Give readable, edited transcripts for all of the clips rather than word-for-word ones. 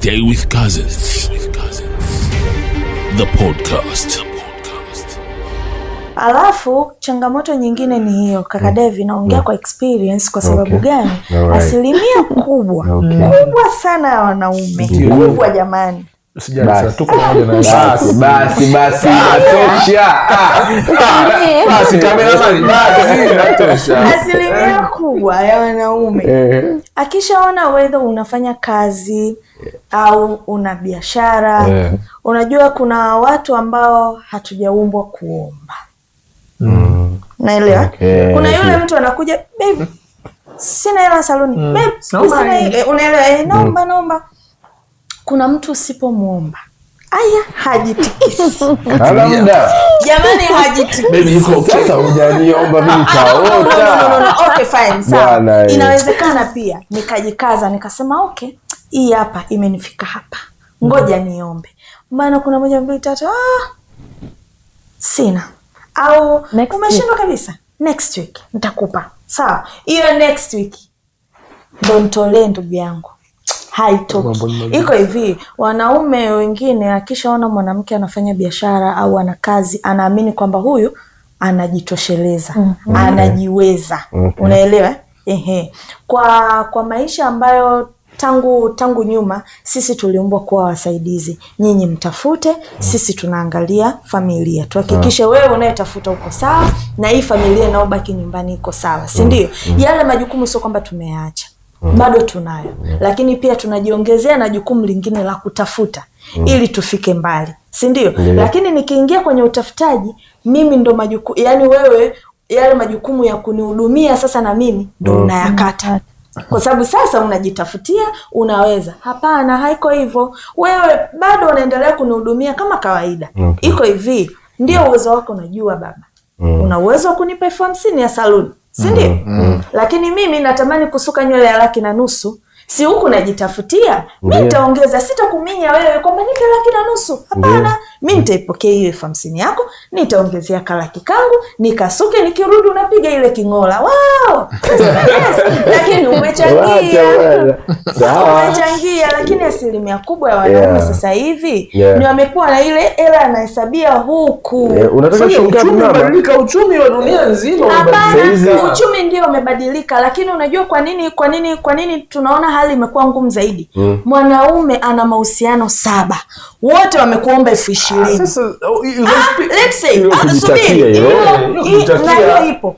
Stay with Cousins. The podcast. Alafu changamoto nyingine ni hiyo, kaka Devi, naongea kwa experience. Kwa sababu gani? Asilimia kubwa kubwa sana ya wanaume, kubwa jamani, Usijali Basi. sana, tuko pamoja na Basi basi basi, inatosha. Basi kameramani, basi inatosha. Asilimia kubwa ya wanaume akishaona whether unafanya kazi au una biashara, unajua kuna watu ambao hatujaumbwa kuomba, naelewa. Kuna yule mtu anakuja, "Babe, sina hela saluni, babe, Naomba sina," hii. unaelewa, naomba, naomba. Kuna mtu usipomwomba aya hajitikisi. Hana muda. Jamani, hajitikisi. Baby yuko okay. Sasa hujaniomba mimi No, no, no, no, nitaota. No. Okay, fine, sawa. Bwana, eh. Inawezekana pia nikajikaza nikasema, "Okay, hii hapa imenifika hapa, ngoja niombe, maana kuna moja mbili tatu, ah, sina," au Next. "Umeshindwa kabisa, next week nitakupa." Sawa, hiyo next week ndo ntolee, ndugu yangu, haitoki. Mambo ni mazuri. Iko hivi, wanaume wengine akishaona mwanamke anafanya biashara au ana kazi, anaamini kwamba huyu anajitosheleza, anajiweza. Unaelewa? Ehe. Kwa maisha ambayo tangu nyuma sisi tuliumbwa kuwa wasaidizi. Nyinyi mtafute, sisi tunaangalia familia, tuhakikishe wewe unayetafuta uko sawa na hii familia inayobaki nyumbani iko sawa, si ndio? Yale majukumu sio kwamba tumeyaacha, bado tunayo, lakini pia tunajiongezea na jukumu lingine la kutafuta ili tufike mbali, si ndio? Lakini nikiingia kwenye utafutaji, mimi ndo majukumu, yani wewe yale majukumu ya kunihudumia sasa na mimi ndo unayakata kwa sababu sasa unajitafutia, unaweza. Hapana, haiko hivyo. Wewe bado unaendelea kunihudumia kama kawaida. Iko hivi, ndio uwezo wako, unajua baba, una uwezo wa kunipa 50,000 ya saluni, si ndio? Lakini mimi natamani kusuka nywele ya 150,000, si huku najitafutia mi? Nitaongeza, sitakuminya wewe kwamba nipe 150,000. Hapana, mi nitaipokea hiyo 50,000 yako, nitaongezea kalaki kangu nikasuke, nikirudi unapiga ile king'ola, wow! Yes, lakini umechangia. Wacha bwana. Sawa. Umechangia, lakini asilimia kubwa ya wanaume sasa hivi ni wamekuwa na ile hela anahesabia huku. Eh, unataka Sasa shilingi ngapi uchumi mama? umebadilika, uchumi wa dunia nzima Hapana, umebadilika. Uchumi ndio umebadilika, lakini unajua kwa nini tunaona hali imekuwa ngumu zaidi? Mwanaume ana mahusiano 7, wote wamekuomba 20,000. Sasa oh, Let's say, Hilo ah, kujitakia subiri, hilo. Hilo kujitakia. Na hiyo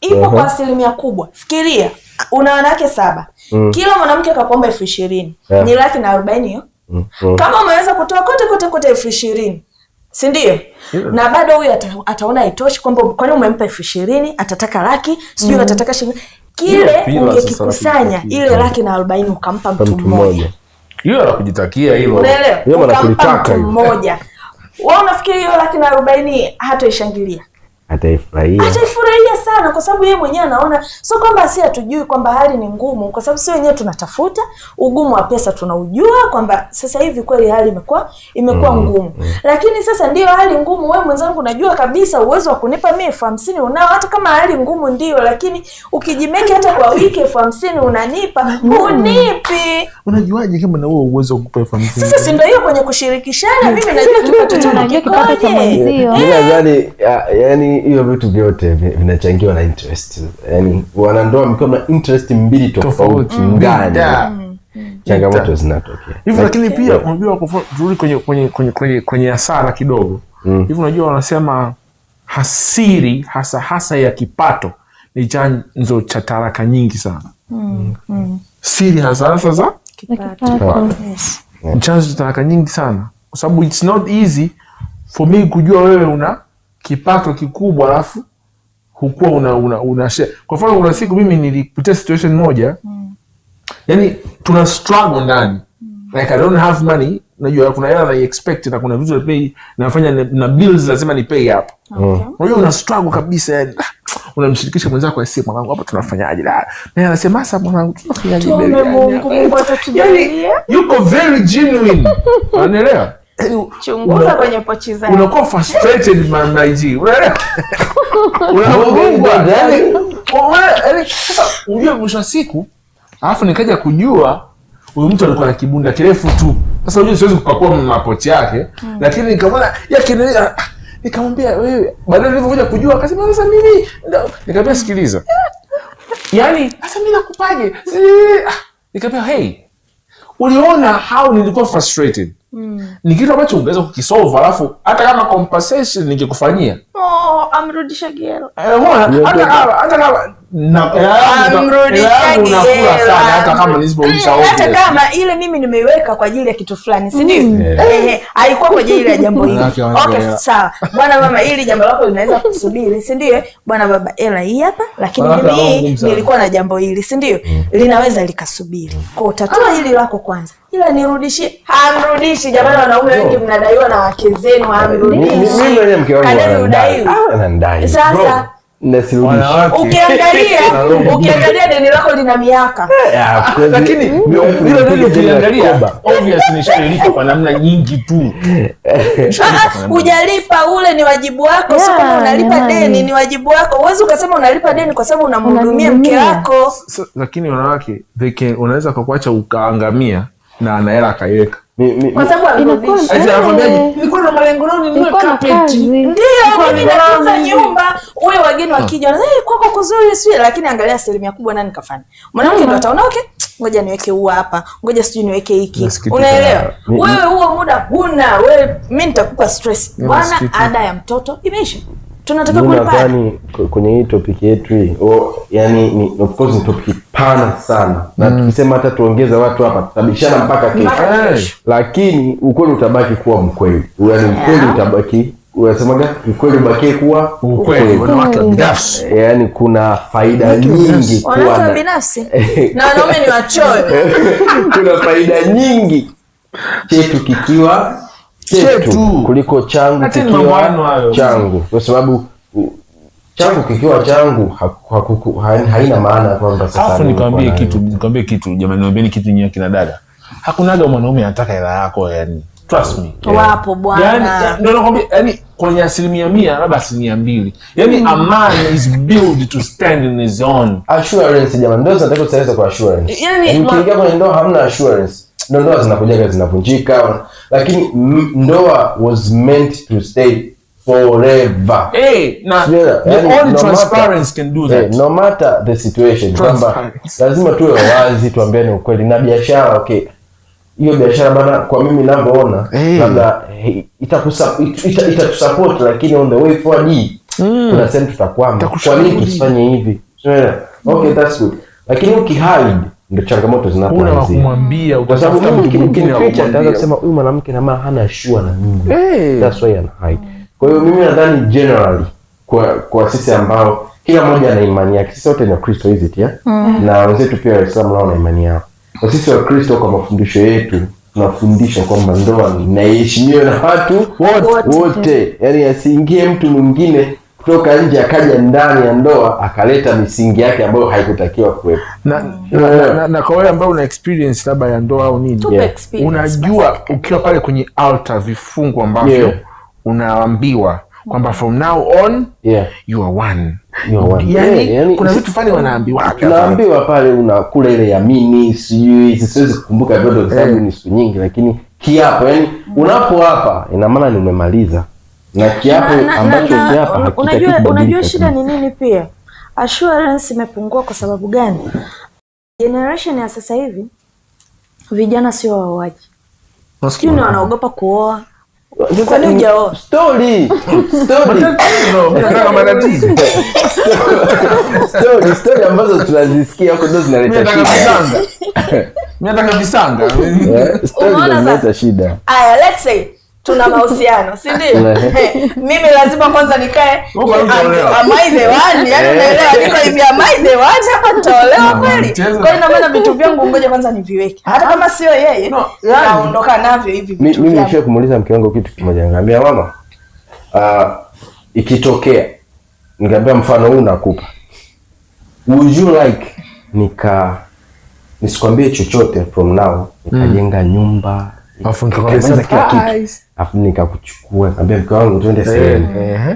ipo kwa asilimia kubwa. Fikiria una wanawake 7, kila mwanamke akakuomba 20,000, ni 140,000 hiyo. Kama umeweza kutoa kote kote kote 20,000, si ndio? Na bado huyu ataona haitoshi, kwamba kwani umempa 20,000, atataka laki, sijui atataka shilingi kile. Hilo pila sasa la Ungekikusanya kujitakia. ile 140,000 ukampa mtu Mtu mmoja, mmoja. Hilo la kujitakia hilo. unaelewa? Hiyo maana Ukampa kulitaka mtu hiyo. mmoja, wewe unafikiri hiyo 140,000 hataishangilia? Ataifurahia. Ataifurahia sana, kwa sababu yeye mwenyewe anaona. Sio kwamba si hatujui kwamba hali ni ngumu, kwa sababu si wenyewe tunatafuta, ugumu wa pesa tunaujua kwamba sasa hivi kweli hali imekuwa ngumu. Lakini sasa ndio hali ngumu, wewe mwenzangu unajua kabisa uwezo wa kunipa mimi 50,000 unao, hata kama hali ngumu ndio, lakini ukijimeki hata kwa wiki 50,000 unanipa, hunipi. Unajuaje kama na huo uwezo wa kukupa 50,000? Sasa si ndio hiyo kwenye kushirikishana, mimi najua kipato changu Unajua kipato cha kikoje. mwenzio. Mi nadhani yani hiyo vitu vyote vinachangiwa na interest. Yani wanandoa mkiwa na interest mbili tofauti Tofauti. ndani, changamoto zinatokea. Hivi lakini pia unajua kwa mfano, turudi kwenye hasara kidogo hivi, unajua wanasema hasiri hasa hasa ya kipato ni chanzo cha taraka nyingi sana. Siri hasa hasa za Kipato. Yes. ni chanzo cha taraka nyingi sana, kwa sababu it's not easy for me kujua wewe una kipato kikubwa alafu hukuwa una share. Kwa mfano kuna siku mimi nilipitia situation moja, yani tuna struggle ndani, like I don't have money, unajua kuna hela na expect na kuna vitu pay nafanya na bills lazima ni pay hapo. Unajua una struggle kabisa, yani unamshirikisha mwenzako, aisee, mwanangu, hapa tunafanyaje? La, naye anasema, "Sasa mwanangu, tunafanyaje?" Tuombe Baby? Mungu, Mungu atatujalia. Yani yuko very genuine, unanielewa? Yani, Chunguza kwenye pochi zake. Unakuwa frustrated, man, my G, unaelewa? Unavurugwa yani, sasa unajua mwisho wa siku, alafu nikaja kujua Huyu mtu alikuwa na kibunda kirefu tu. Sasa unajua siwezi kupakua mapochi yake, lakini nikamwona yake, nikamwambia wewe, baadaye nilipokuja kujua akasema sasa mimi nikamwambia sikiliza. Yaani sasa mimi nakupaje? Nikamwambia hey, uliona how nilikuwa frustrated. Ni kitu ambacho ungeweza kukisolve, alafu hata kama compensation ningekufanyia. Oh, amrudisha gero. Hata kama amrudisha gero sana, hata kama nisiporudisha ovyo. Hata kama ile mimi nimeiweka kwa ajili ya kitu fulani, si ndio? Haikuwa kwa ajili ya jambo hili. Okay, sawa. Bwana mama, hili jambo lako linaweza kusubiri, si ndio? Bwana baba, hela hii hapa, lakini mimi nilikuwa na jambo hili, si ndio? Linaweza likasubiri. Kwa utatua hili lako kwanza. Ila nirudishie. Hamrudishi jamani, wanaume wengi mnadaiwa na wake zenu, hamrudishi. Mimi mwenyewe mke wangu ananidai. Sasa ukiangalia deni lako lina miaka. Lakini hilo deni ukiangalia obviously nishalipa kwa namna nyingi tu. Hujalipa, ule ni wajibu wako, sio kama unalipa deni, ni wajibu wako. Huwezi ukasema unalipa deni kwa sababu unamhudumia mke wako. Lakini wanawake they can, unaweza kukuacha ukaangamia na ana hela akaiweka. Kwa sababu amrudisha. Nilikuwa na malengo nao ninunue carpet. Ndio, mimi natunza nyumba. Wewe wageni wakija wanasema kwako kuzuri sio, lakini angalia asilimia kubwa nani kafanya. Mwanamke ndo ataona okay, ngoja niweke huu hapa, ngoja sijui niweke hiki. Unaelewa? Wewe huo muda huna, wewe mimi nitakupa stress. Bwana, ada ya mtoto imeisha. Tunataka kulipa. Nadhani kwenye hii topic yetu hii, yani ni of course ni topic pana sana. Na tukisema hata tuongeza watu hapa tutabishana mpaka kesho. Lakini ukweli utabaki kuwa mkweli. Yaani ukweli utabaki, unasemaga ukweli ubakie kuwa ukweli. Wanawake binafsi. Yaani kuna faida nyingi kuwa wanawake binafsi. Na wanaume ni wachoyo. Kuna faida nyingi chetu kikiwa chetu kuliko changu kikiwa changu, kwa sababu changu kikiwa changu haina maana kwamba sasa. Alafu nikwambie kitu jamani, niambieni kitu nyinyi kina dada, hakunaga mwanaume anataka hela yako, yani trust me. Wapo bwana. Yani ndio nakwambia, yani kwenye 100% labda 200. Yani a man is built to stand in his own. Assurance jamani, ndio tunataka kusaidia kwa assurance. Yani ukiingia kwenye ndoa hamna assurance. Ndoa zinakujaga zinavunjika, lakini ndoa was meant to stay forever. Hey, na the only transparency can do that. No matter the situation, kwamba lazima tuwe wazi, tuambiane ukweli. Na biashara, okay, hiyo biashara bana, kwa mimi ninavyoona labda itatusupport, lakini on the way forward kuna sehemu tutakwama. Kwa nini tusifanye hivi? Okay, that's good. Lakini ukihide ndio changamoto zinapoanzia. Una kumwambia, kwa sababu mtu mwingine ataanza kusema huyu mwanamke na maana hana sure na mimi. That's why ana hide. Kwa hiyo mimi nadhani generally kwa sisi ambao kila mmoja ana imani yake, sisi wote ni Wakristo hizi tia na wenzetu pia Waislamu nao wana imani yao. Kwa sisi Wakristo, kwa mafundisho yetu tunafundisha kwamba ndoa inaheshimiwa na watu wote. Yaani asiingie mtu mwingine kutoka nje akaja ndani ya ndoa akaleta misingi yake ambayo haikutakiwa kuwepo. Na kwa wewe ambao una experience labda ya ndoa au nini, unajua ukiwa pale kwenye altar vifungu ambavyo unaambiwa kwamba from now on you are one. Yani kuna vitu fulani wanaambiwa. Unaambiwa pale unakula ile yamini, sijui siwezi kukumbuka vyote kwa sababu ni siku nyingi, lakini kiapo, yani unapoapa ina maana ni umemaliza. Na kiapo ambacho kiapo hakitaki. Unajua shida ni nini pia? Assurance imepungua kwa sababu gani? Generation ya sasa hivi vijana sio waoaji. Sio wanaogopa kuoa. Kwa nini hujaoa? Story. Matatizo. Story ambazo tunazisikia huko ndio zinaleta shida. Mimi nataka visanga. Story zinaleta shida. Aya, let's say tuna mahusiano, si ndio? Mimi lazima kwanza nikae, am I the one? Yaani unaelewa, niko hivi, am I the one? Hapa nitaolewa kweli? Kwa hiyo maana vitu vyangu ngoja kwanza niviweke. Hata kama sio yeye, naondoka navyo hivi vitu vyangu. Mimi nilishia kumuuliza mke wangu kitu kimoja, nikamwambia mama, ikitokea, nikamwambia mfano huu nakupa, would you like nisikwambie chochote from now, nikajenga nyumba, Alafu nikakwambia kila kitu, alafu nikakuchukua, nikamwambia mke wangu twende sehemu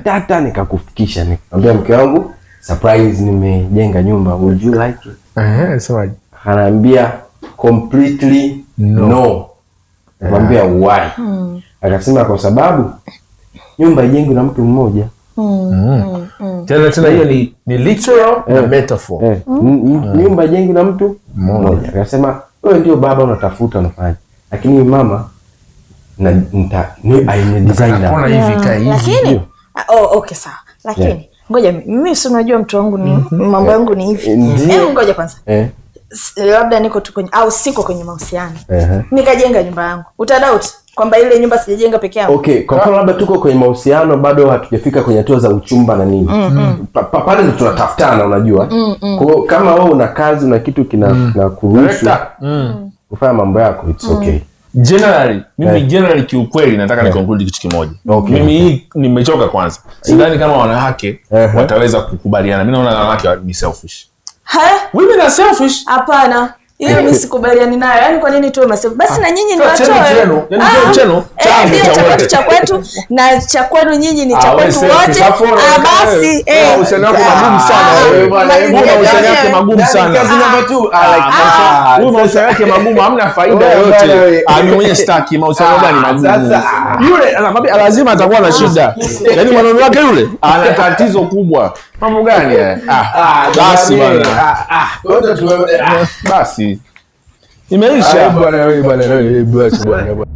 tata, nikakufikisha, nikamwambia mke wangu surprise, nimejenga nyumba, would you like it? Semaje? Anaambia Completely no. Nikamwambia why? Akasema kwa sababu nyumba haijengwi na mtu mmoja. Tena hiyo ni literal na metaphor. Nyumba haijengwi na mtu mmoja. Akasema wewe ndio baba unatafuta unafanya, lakini mama na I'm a designer. Kona hivi kaa hivi. Lakini okay sawa. Lakini ngoja mimi si unajua mtu wangu ni mambo yangu ni hivi. Hebu ngoja kwanza. Labda niko tu kwenye au siko kwenye mahusiano. Nikajenga nyumba yangu. Utadoubt kwamba ile nyumba sijajenga peke yangu? Okay, kwa mfano labda tuko kwenye mahusiano bado hatujafika kwenye hatua za uchumba na nini. Pale ndo tunatafutana unajua. Kwa kama wewe una kazi una kitu kina kuruhusu kufanya mambo yako, it's okay. Generally, mimi generally kiukweli nataka ni conclude kitu kimoja. Mimi hii nimechoka kwanza. Sidhani kama wanawake wataweza kukubaliana. Mimi naona wanawake ni selfish. Women are selfish. Hapana. Hiyo mimi sikubaliani nayo. Yaani kwa nini tuwe selfish? Basi na nyinyi ni watoe. Yaani chenu cha kwetu na cha kwenu nyinyi ni cha kwetu wote. Basi mahusiano yako magumu sana wewe. Mahusiano yako magumu sana. Kazi namba 2. Huyu mahusiano yake magumu hamna faida yoyote. Mimi mwenyewe sitaki mahusiano gani magumu. Yule anakwambia lazima atakuwa na shida. Yaani mwanaume wake yule ana tatizo kubwa. Mambo gani haya? Basi bwana. Basi. Imeisha. Bwana bwana bwana.